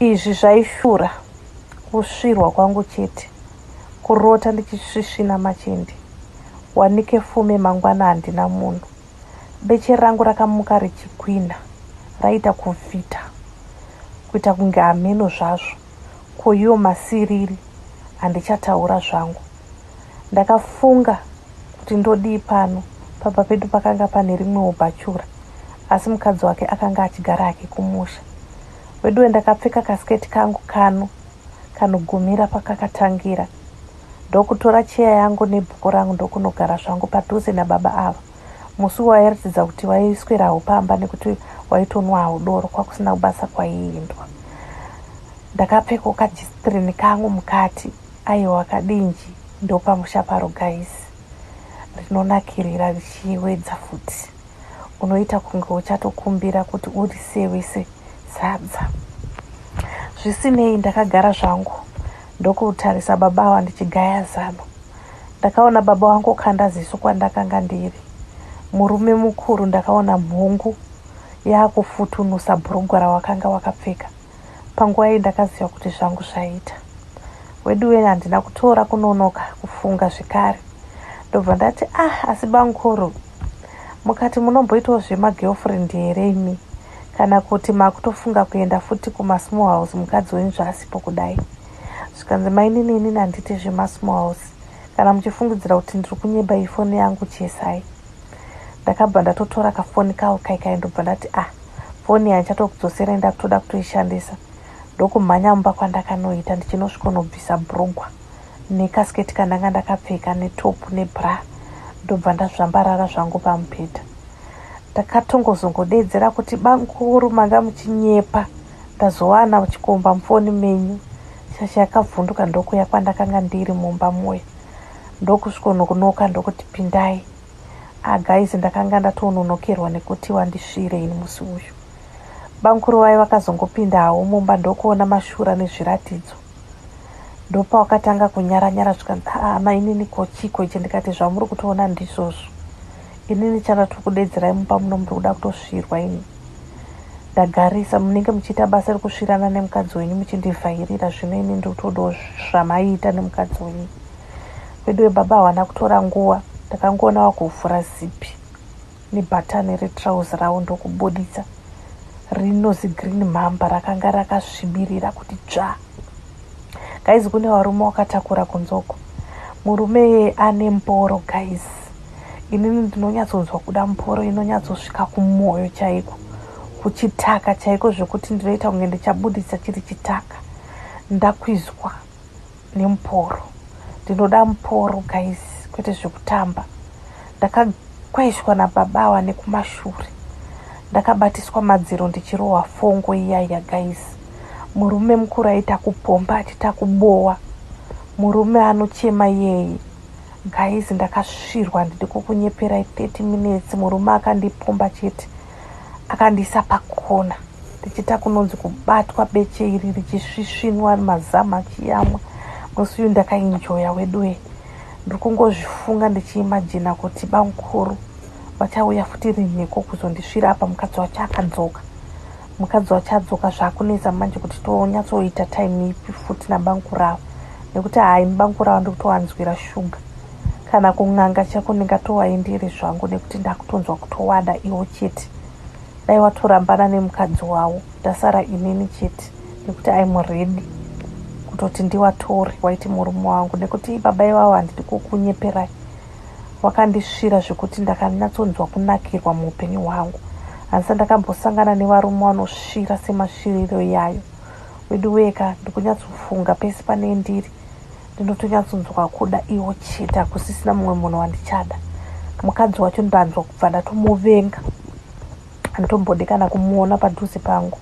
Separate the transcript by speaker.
Speaker 1: Izvi zvaishura kusvirwa kwangu chete, kurota ndichisvisvina machende. Wanike fume mangwana handina munhu. Beche rangu rakamuka richigwinha, raita kuvhita, kuita kunge hameno zvazvo. Ko iwo masiriri handichataura zvangu. Ndakafunga kuti ndodii pano, pamba pedu pakanga pane rimwewo bhachura asi mukadzi wake akanga achigara hake kumusha. Veduwe ndakapfeka kasiketi kangu kano kanogumira pakakatangira ndokutora cheya yangu nebhuku rangu ndokunogara zvangu padhuze nababa ava. Musi wairatidza kuti waiswerawo pamba nekuti waitonwawo doro kwakusina kubasa kwaiendwa. Ndakapfekawo kajistrini kangu mukati aiwa kadinji ndopamusha paro guys rinonakirira richiwedza futi. Unoita kunge uchatokumbira kuti urisevese sadza. Zvisinei ndakagara zvangu ndokutarisa baba ava ndichigaya zano. Ndakaona baba vangu okanda ziso kwandakanga ndiri. Murume mukuru ndakaona mhungu yakufutunusa bhurugwa rawakanga wakapfeka. Panguva iyi ndakaziva kuti zvangu zvaita. Weduwe handina kutora kunonoka kufunga zvekare. Ndobva ndati ah asi bamukuru mukati munomboitawo zvemagirlfriend here imi kana kuti makutofunga kuenda futi kumasmall house mukadzi wenyu zvaasipo kudai. Zvikanzi mainini inini handiti zvemasmall house kana muchifungidzira kuti ndiri kunyeba ifoni yangu chesai. Ndakabva ndatotora kafoni kawo kaikai ndobva ndati ah foni yandichatokudzosera ndakutoda kutoishandisa ndokumhanya mumba kwandakanoita ndichinosvikonobvisa bhurugwa nekasiketi kandanga ndakapfeka netopu nebra ndobva ndazvambarara zvangu pamubhedha. Ndakatongozongodeedzera kuti bamukuru manga muchinyepa ndazowana chikomba mufoni menyu. Shasha yakavhunduka ndokuya kwandakanga ndiri mumba muya ndokusvikononoka ndokuti pindai. Ah guys ndakanga ndatononokerwa nekuti wandisvire ini musi uyu. Bamukuru vaye vakazongopinda havo mumba ndokuona mashura nezviratidzo. Ndopawakatanga kunyara nyara zvikanzi aa mainini ko chiiko ichi ndikati zvamuri kutoona ndizvozvo. Inini chandatokudedzerai mumba muno muri kuda kutosvirwa ini. Ndagarisa munenge muchiita basa rekusvirana nemukadzi wenyu muchindivhairira zvino ini ndiri kutodawo zvamaiita nemukadzi wenyu. Veduwe baba hawana kutora nguva ndakangoona wakuvhura zipi nebhatani retrouse ravo ndokubuditsa rino zigreen mhamba rakanga rakasvibirira kuti dzvaa. Guys kune varume wakatakura kunze uko. Murume iyeye ane mboro guys. Inini ndinonyatsonzwa kuda mboro inonyatsosvika kumwoyo chaiko. Kuchitaka chaiko zvekuti ndinoita kunge ndichabuditsa chiri chitaka. Ndakwizwa nemboro. Ndinoda mboro guys kwete zvekutamba. Ndakakweshwa nababa ava nekumashure. Ndakabatiswa madziro ndichirohwa fongo iya iya guys. Murume mukuru aita kupomba achiita kubowa. Murume anochema iyeye. Guys ndakasvirwa handidi kukunyeperai 30 minutes murume akandipomba chete. Akandiisa pakona ndichiita kunonzi kubatwa beche iri richisvisvinwa mazamu achiyamwa. Musi uyu ndakaenjoya weduwe. Ndiri kungozvifunga ndichiimajina kuti bamukuru vachauya futi rinhiko kuzondisvira apa mukadzi wacho akadzoka. Mukadzi wacho adzoka zvakunetsa manje kuti tonyatsoita time ipi futi nabamukuru ava nekuti hayi bamukuru ava ndikutowanzwira shuga. Kana kun'anga chako ndingatowaendere zvangu nekuti ndakutonzwa kutowada iwo chete. Dai watorambana nemukadzi wawo ndasara inini chete nekuti I'm ready kutoti ndiwatore waiti murume wangu nekuti baba ivavo handidi kukunyeperai wakandisvira zvekuti ndakanyatsonzwa kunakirwa muupenyu hwangu handisa ndakambosangana nevarume vanosvira semasviriro iyayo wedu weka ndikunyatsofunga pese pane ndiri ndinotonyatsonzwa kuda iwo chete hakusisina mumwe munhu wandichada mukadzi wacho ndanzwa kubva ndatomuvenga handitombode kana kumuona padhuze pangu.